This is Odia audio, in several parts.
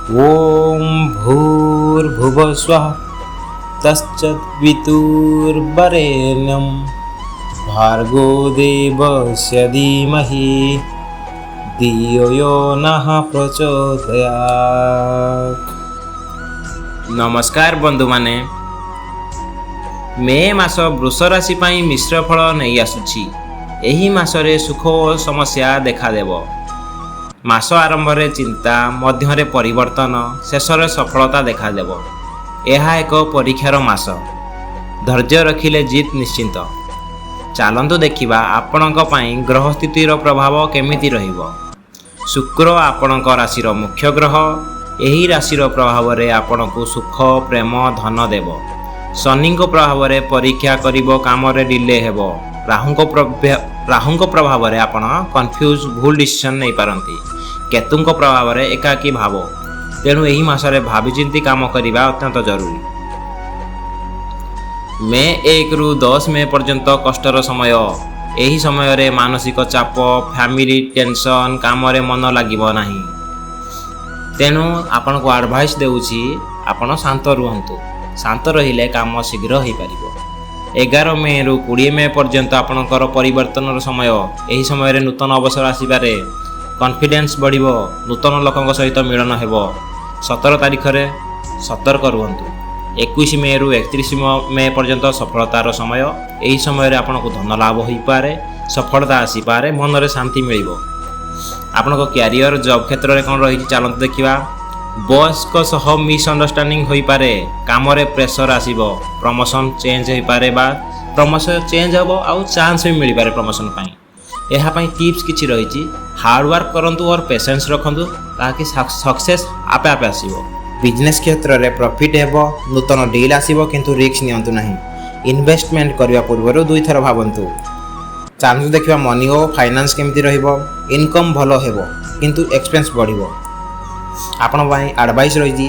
ଓಂ ଭୂର୍ଭୁବସ୍ୱଃ ତତ୍ସବିତୁର୍ବରେଣ୍ୟಂ ଭାର୍ଗୋ ଦେବସ୍ୟ ଧୀମହି ଧିୟୋ ୟୋ ନଃ ପ୍ରଚୋଦୟାତ୍। ନମସ୍କାର ବନ୍ଧୁମାନେ, ମେ ମାସ ବୃଷ ରାଶି ପାଇଁ ମିଶ୍ର ଫଳ ନେଇ ଆସୁଛି। ଏହି ମାସରେ ସୁଖ ଓ ସମସ୍ୟା ଦେଖାଦେବ। ମାସ ଆରମ୍ଭରେ ଚିନ୍ତା, ମଧ୍ୟରେ ପରିବର୍ତ୍ତନ, ଶେଷରେ ସଫଳତା ଦେଖାଦେବ। ଏହା ଏକ ପରୀକ୍ଷାର ମାସ। ଧୈର୍ଯ୍ୟ ରଖିଲେ ଜିତ୍ ନିଶ୍ଚିତ। ଚାଲନ୍ତୁ ଦେଖିବା, ଆପଣଙ୍କ ପାଇଁ ଗ୍ରହ ସ୍ଥିତିର ପ୍ରଭାବ କେମିତି ରହିବ। ଶୁକ୍ର ଆପଣଙ୍କ ରାଶିର ମୁଖ୍ୟ ଗ୍ରହ। ଏହି ରାଶିର ପ୍ରଭାବରେ ଆପଣଙ୍କୁ ସୁଖ, ପ୍ରେମ, ଧନ ଦେବ। ଶନିଙ୍କ ପ୍ରଭାବରେ ପରୀକ୍ଷା କରିବ, କାମରେ ଡିଲେ ହେବ। ରାହୁଙ୍କ ପ୍ରଭାବରେ ଆପଣ କନଫ୍ୟୁଜ୍, ଭୁଲ ଡିସିସନ୍ ନେଇପାରନ୍ତି। କେତୁଙ୍କ ପ୍ରଭାବରେ ଏକାକୀ ଭାବ। ତେଣୁ ଏହି ମାସରେ ଭାବିଚିନ୍ତି କାମ କରିବା ଅତ୍ୟନ୍ତ ଜରୁରୀ। ମେ 1ରୁ 10 ମେ ପର୍ଯ୍ୟନ୍ତ କଷ୍ଟର ସମୟ। ଏହି ସମୟରେ ମାନସିକ ଚାପ, ଫ୍ୟାମିଲି ଟେନସନ୍, କାମରେ ମନ ଲାଗିବ ନାହିଁ। ତେଣୁ ଆପଣଙ୍କୁ ଆଡ଼ଭାଇସ୍ ଦେଉଛି, ଆପଣ ଶାନ୍ତ ରୁହନ୍ତୁ। ଶାନ୍ତ ରହିଲେ କାମ ଶୀଘ୍ର ହୋଇପାରିବ। 11 ମେରୁ 20 ମେ ପର୍ଯ୍ୟନ୍ତ ଆପଣଙ୍କର ପରିବର୍ତ୍ତନର ସମୟ। ଏହି ସମୟରେ ନୂତନ ଅବସର ଆସିପାରେ, କନଫିଡେନ୍ସ ବଢ଼ିବ, ନୂତନ ଲୋକଙ୍କ ସହିତ ମିଳନ ହେବ। 17 ତାରିଖରେ ସତର୍କ ରୁହନ୍ତୁ। 21 ମେରୁ 31 ମେ ପର୍ଯ୍ୟନ୍ତ ସଫଳତାର ସମୟ। ଏହି ସମୟରେ ଆପଣଙ୍କୁ ଧନ ଲାଭ ହୋଇପାରେ, ସଫଳତା ଆସିପାରେ, ମନରେ ଶାନ୍ତି ମିଳିବ। ଆପଣଙ୍କ କ୍ୟାରିୟର, ଜବ୍ କ୍ଷେତ୍ରରେ କ'ଣ ରହିଛି, ଚାଲନ୍ତୁ ଦେଖିବା। ବସ୍ଙ୍କ ସହ ମିସ୍ଅଣ୍ଡରଷ୍ଟାଣ୍ଡିଂ ହୋଇପାରେ, କାମରେ ପ୍ରେସର ଆସିବ, ପ୍ରମୋସନ୍ ଚେଞ୍ଜ ହୋଇପାରେ ବା ପ୍ରମୋସନ୍ ଚେଞ୍ଜ ହେବ ଆଉ ଚାନ୍ସ ବି ମିଳିପାରେ ପ୍ରମୋସନ୍ ପାଇଁ। ଏହା ପାଇଁ ଟିପ୍ସ କିଛି ରହିଛି। ହାର୍ଡ଼ୱାର୍କ କରନ୍ତୁ ଅର୍ ପେସେନ୍ସ ରଖନ୍ତୁ, ତାହାକି ସକ୍ସେସ୍ ଆପେ ଆପେ ଆସିବ। ବିଜନେସ୍ କ୍ଷେତ୍ରରେ ପ୍ରଫିଟ୍ ହେବ, ନୂତନ ଡିଲ୍ ଆସିବ, କିନ୍ତୁ ରିସ୍କ ନିଅନ୍ତୁ ନାହିଁ। ଇନଭେଷ୍ଟମେଣ୍ଟ କରିବା ପୂର୍ବରୁ ଦୁଇଥର ଭାବନ୍ତୁ। ଚାଲନ୍ତୁ ଦେଖିବା, ମନି ଓ ଫାଇନାନ୍ସ କେମିତି ରହିବ। ଇନକମ୍ ଭଲ ହେବ, କିନ୍ତୁ ଏକ୍ସପେନ୍ସ ବଢ଼ିବ। ଆପଣଙ୍କ ପାଇଁ ଆଡ଼ଭାଇସ୍ ରହିଛି,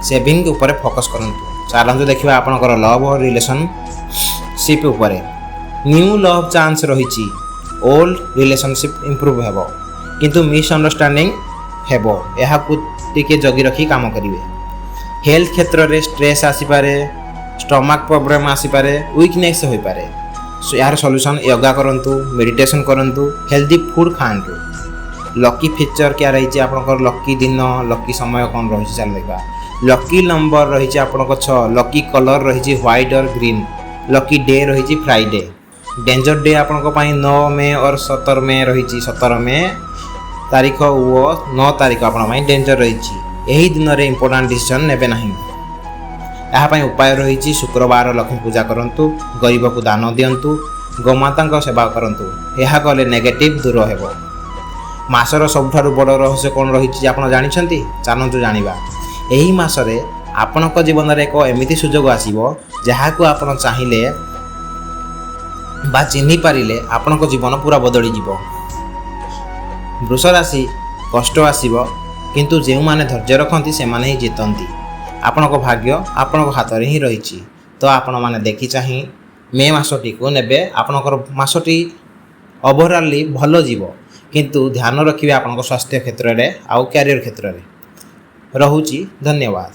ସେଭିଂ ଉପରେ ଫୋକସ୍ କରନ୍ତୁ। ଚାଲନ୍ତୁ ଦେଖିବା ଆପଣଙ୍କର ଲଭ୍ ଓ ରିଲେସନସିପ୍ ଉପରେ। ନ୍ୟୁ ଲଭ୍ ଚାନ୍ସ ରହିଛି। ଓଲ୍ଡ ରିଲେସନସିପ୍ ଇମ୍ପ୍ରୁଭ୍ ହେବ, କିନ୍ତୁ ମିସ୍ଅଣ୍ଡରଷ୍ଟାଣ୍ଡିଂ ହେବ। ଏହାକୁ ଟିକେ ଜଗି ରଖି କାମ କରିବେ। ହେଲ୍ଥ କ୍ଷେତ୍ରରେ ଷ୍ଟ୍ରେସ୍ ଆସିପାରେ, ଷ୍ଟମାକ୍ ପ୍ରୋବ୍ଲେମ୍ ଆସିପାରେ, ୱିକନେସ୍ ହୋଇପାରେ। ସୋ ଏହାର ସଲ୍ୟୁସନ୍, ୟୋଗା କରନ୍ତୁ, ମେଡ଼ିଟେସନ୍ କରନ୍ତୁ, ହେଲ୍ଦି ଫୁଡ଼୍ ଖାଆନ୍ତୁ। ଲକି ଫିଚର୍ କ୍ୟା ରହିଛି? ଆପଣଙ୍କର ଲକି ଦିନ, ଲକି ସମୟ କ'ଣ ରହିଛି, ଚାଲ ଦେଖିବା। ଲକି ନମ୍ବର ରହିଛି ଆପଣଙ୍କ 6। ଲକି କଲର୍ ରହିଛି ହ୍ୱାଇଟ୍ ଅର୍ ଗ୍ରୀନ୍। ଲକି ଡେ ରହିଛି ଫ୍ରାଇଡେ। ଡେଞ୍ଜର ଡେ ଆପଣଙ୍କ ପାଇଁ 9 ମେ ଅର୍ 17 ମେ ରହିଛି। 17 ମେ ତାରିଖ ଓ 9 ତାରିଖ ଆପଣଙ୍କ ପାଇଁ ଡେଞ୍ଜର ରହିଛି। ଏହି ଦିନରେ ଇମ୍ପୋର୍ଟାଣ୍ଟ ଡିସିସନ୍ ନେବେ ନାହିଁ। ଏହା ପାଇଁ ଉପାୟ ରହିଛି, ଶୁକ୍ରବାର ଲକ୍ଷ୍ମୀ ପୂଜା କରନ୍ତୁ, ଗରିବକୁ ଦାନ ଦିଅନ୍ତୁ, ଗୋମାତାଙ୍କ ସେବା କରନ୍ତୁ। ଏହା କଲେ ନେଗେଟିଭ୍ ଦୂର ହେବ। ମାସର ସବୁଠାରୁ ବଡ଼ ରହସ୍ୟ କ'ଣ ରହିଛି, ଆପଣ ଜାଣିଛନ୍ତି? ଚାଲନ୍ତୁ ଜାଣିବା। ଏହି ମାସରେ ଆପଣଙ୍କ ଜୀବନରେ ଏକ ଏମିତି ସୁଯୋଗ ଆସିବ, ଯାହାକୁ ଆପଣ ଚାହିଁଲେ ବା ଚିହ୍ନି ପାରିଲେ ଆପଣଙ୍କ ଜୀବନ ପୁରା ବଦଳିଯିବ। ବୃଷ ରାଶି, କଷ୍ଟ ଆସିବ, କିନ୍ତୁ ଯେଉଁମାନେ ଧୈର୍ଯ୍ୟ ରଖନ୍ତି, ସେମାନେ ହିଁ ଜିତନ୍ତି। ଆପଣଙ୍କ ଭାଗ୍ୟ ଆପଣଙ୍କ ହାତରେ ହିଁ ରହିଛି। ତ ଆପଣମାନେ ଦେଖି ଚାହିଁ ମେ ମାସଟିକୁ ନେବେ। ଆପଣଙ୍କର ମାସଟି ଓଭରାଲି ଭଲ ଯିବ, କିନ୍ତୁ ଧ୍ୟାନ ରଖିବେ ଆପଣଙ୍କ ସ୍ୱାସ୍ଥ୍ୟ କ୍ଷେତ୍ରରେ ଆଉ କ୍ୟାରିୟର କ୍ଷେତ୍ରରେ। ରହୁଛି, ଧନ୍ୟବାଦ।